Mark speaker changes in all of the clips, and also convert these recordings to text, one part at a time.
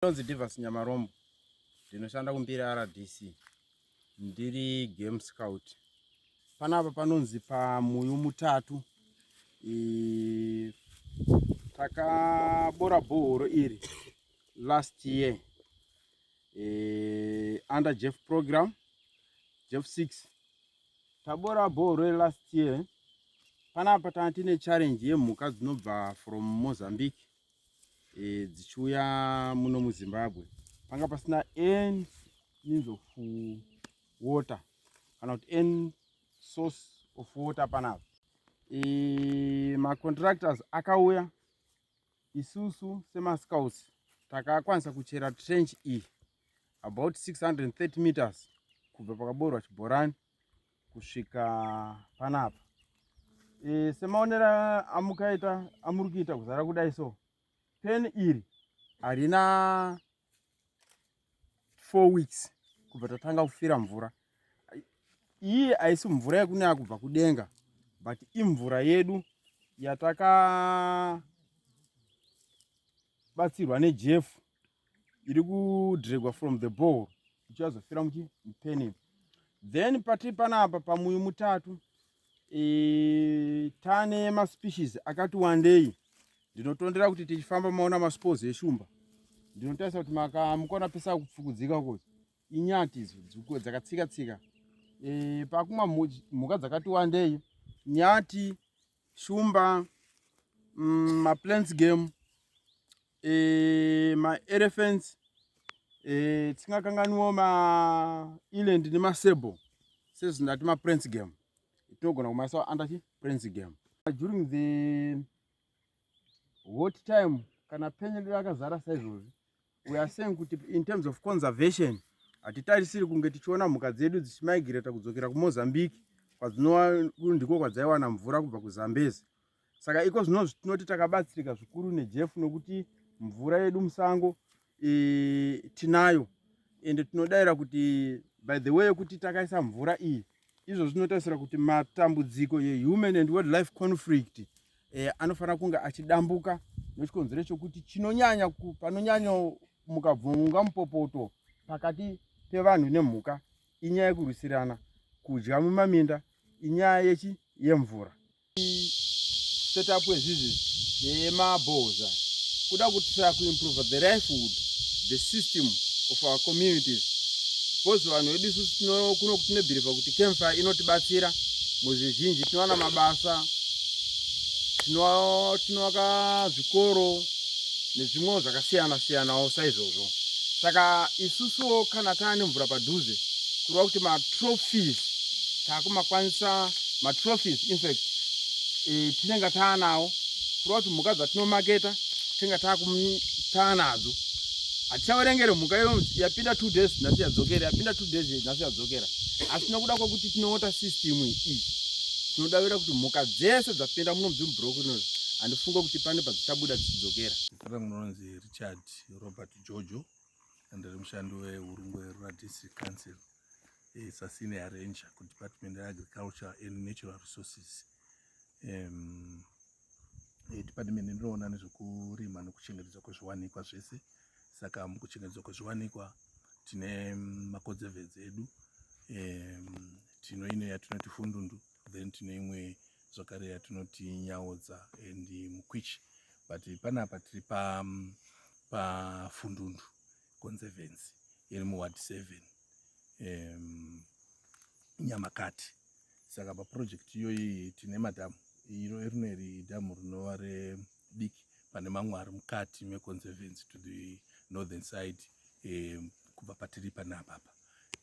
Speaker 1: Ndinonzi Divas Nyamarombo, ndinoshanda kuMbire RDC, ndiri game scout. Panapa panonzi paMuyu Mutatu. E, takabora bhohoro iri last year e, under Jeff program, Jeff 6. Tabora bhohoro iri last year. Panapa tanga tine challenge yemhuka dzinobva from Mozambique dzichiuya muno muZimbabwe. Panga pasina any means of water kana kuti any source of water panapa. Macontractors akauya, isusu semascouts takakwanisa kuchera trench iyi about 630 meters kubva pakaborwa chibhorani kusvika panapa. Semaonera amukaita amuri kuita kuzara kudai, so pan iri harina 4 weeks kubva tatanga kufira mvura iyi. Haisi mvura yekunaya kubva kudenga, but imvura yedu yatakabatsirwa neJEF iri kudregwa from the bore ichazofira muchi mupan. Then patiri panapa paMuyu Mutatu, tane maspecies akati wandei. Ndinotondera kuti tichifamba maona maspoors eshumba. Ndinotarisa kuti mukaona pesa kupfukudzika kozi inyati idzo dzakatsika tsika. Pakumwa mhuka dzakati wandei: nyati, shumba, maplains game, maelephants, tisingakanganiwo maeland nemasable. Sezvindati maplains game, tinogona kumaisa under chi plains game. During the hot time, kana pan rakazara saizvozvi, we are saying kuti in terms of conservation hatitarisiri kunge tichiona mhuka dzedu dzichimigrata kudzokera kuMozambique, kwadzinova ndiko kwadzaiwana mvura kubva kuZambezi. Saka iko zvinozvi tinoti takabatsirika zvikuru neJEF, nokuti mvura yedu musango tinayo. Ende tinodayira kuti by the way yekuti takaisa mvura iyi, izvo zvinotarisira kuti matambudziko yehuman and wildlife conflict anofanira kunge achidambuka, nechikonzero chokuti chinonyanya panonyanya mukabvunga mupopoto pakati pevanhu nemhuka inyaya yekurwisirana kudya mumaminda, inyaya yechi yemvura. Setup yezvizvi yemabhoza kuda kutry kuimprove the livelihood, the system of our communities, because vanhu vedu isusu kuno tinobhirivha kuti campfire inotibatsira muzvizhinji. Tinowana mabasa, tinovaka zvikoro nezvimwewo zvakasiyana siyanawo saizvozvo. Saka isusuwo kana taane mvura padhuze, kureva kuti matrophies taakumakwanisa, matrophies infact tinenge taanawo, kureva kuti mhuka dzatinomaketa tinenge taanadzo. Hatichaverengere mhuka iyo yapinda 2 days nhasi yadzokera, yapinda 2 days nhasi yadzokera. Asi nokuda kwekuti tine water system iyi, tinodavira kuti mhuka dzese dzapinda muno mudzimubhuroku rinori, handifunge kuti pane padzichabuda dzichidzokera.
Speaker 2: Zita rangu rinonzi Richard Robert Jojo, ndiri mushandi weHurungwe Rural District Council sasenior ranger kudepartment yeagriculture and natural resources. Department inoona nezvekurima nekuchengetedzwa kwezviwanikwa zvese. Saka mukuchengetedzwa kwezviwanikwa tine maconservancy edu. Tino ino yatinoti Fundundu, then tine imwe zvakare yatinoti Nyaodza and Mukwichi, but panapa tiri paFundundu Conservancy iri muward 7, Nyamakati. Saka paproject iyoyi tine madhamu. Iro rino iri dhamu rinova rediki pane mamwe ari mukati meconservancy to the northern side, kubva patiri panapapa.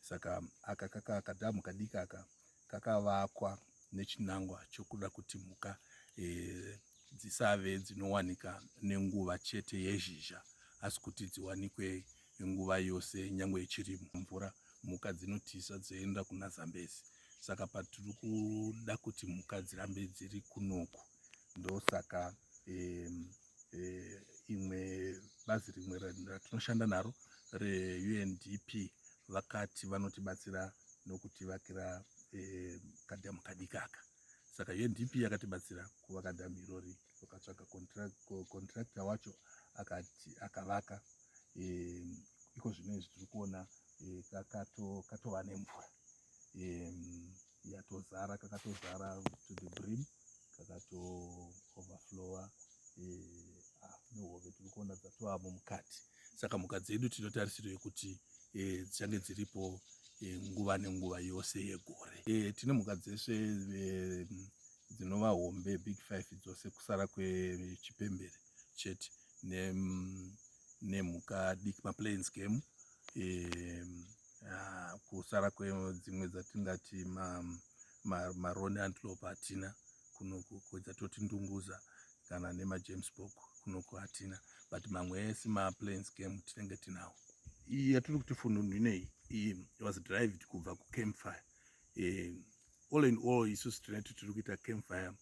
Speaker 2: Saka aka kaka kadhamu kadiki aka kakavakwa nechinangwa chokuda kuti mhuka dzisave dzinowanika nenguva chete yezhizha, asi kuti dziwanikwe nguva yose, nyange yechirimo mvura. Mhuka dzinotiza dzoenda kuna Zambezi. Saka patiri kuda kuti mhuka dzirambe dziri kunoku, ndosaka imwe bazi rimwe ratinoshanda naro reUNDP vakati vanotibatsira nokutivakira kadhamu kadiki aka. Saka UNDP yakatibatsira kuvaka dhamu irori, vakatsvaga contractor wacho akati akavaka. Iko zvino izvi tiri kuona katova nemvura yatozara, kakatozara to the brim, kakato overflowa. Nehove tiri kuona dzatovamo mukati. Saka mhuka dzedu tinotarisiro yekuti dzichange dziripo nguva nenguva yose yegore. Tine mhuka dzese dzinova hombe, big five dzose, kusara kwechipembere chete, nemhuka diki, maplains game, kusara kwedzimwe dzatingati maroan antelope hatina kunoku, kwedzatoti ndunguza kana nemagemsbok kunoku hatina, but mamwe ese maplains game tinenge tinawo. Iyi yatiri kuti Fununu inei was derived kubva kucampfire. All in all, isusu tinoti tiri kuita campfire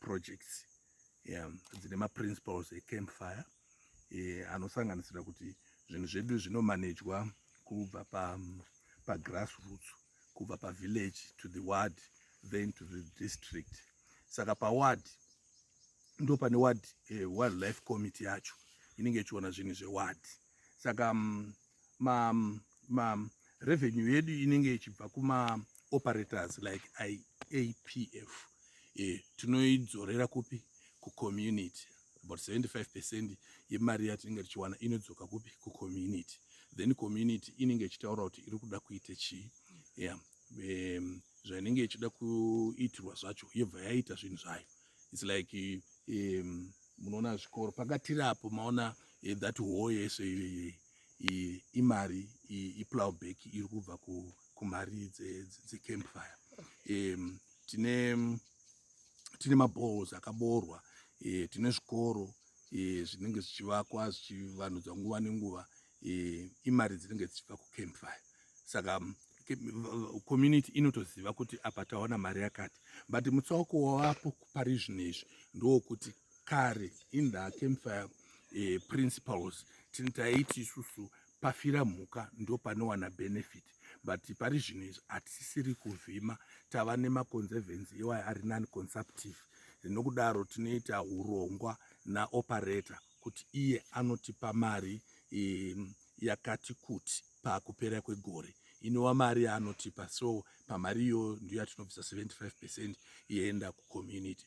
Speaker 2: projects, yeah, dzine maprinciples ecampfire anosanganisira kuti zvinhu zvedu zvinomanejwa kubva pagrassroots, kubva pavillage to the ward, then to the district. Saka paward ndo pane ward wildlife committee yacho inenge ichiona zvinhu zveward. Saka ma revenue yedu inenge ichibva kumaoperators like IAPF, tinoidzorera kupi? Kucommunity. About 75% yemari yatinenge tichiwana inodzoka kupi? Kucommunity. Then community inenge ichitaura kuti iri kuda kuite chii, yeah. Zvainenge ichida kuitirwa zvacho, yobva yaita zvinhu zvayo. It's like munoona zvikoro pakatiri apo, maona that hall yese iyoyi imari iplowback iri kubva kumari dzecampfire. Tine maboreholes akaborwa, tine zvikoro zvinenge zvichivakwa, zvichivandudzwa nguva nenguva, imari dzinenge dzichibva kucampfire. Saka community inotoziva kuti apa tawana mari yakati. But mutsauko wavapo pari zvino izvi ndowokuti kare in the campfire principles taiti isusu pafira mhuka ndo panowana benefit, but pari zvino izvi hatisisiri kuvhima, tava nemaconservancy iwayo ari non consumptive. Nokudaro tinoita urongwa naoperator kuti iye anotipa mari yakati kuti pakupera kwegore, inova mari yaanotipa. So pamari iyoyo ndiyo yatinobvisa 75% ienda kucommunity.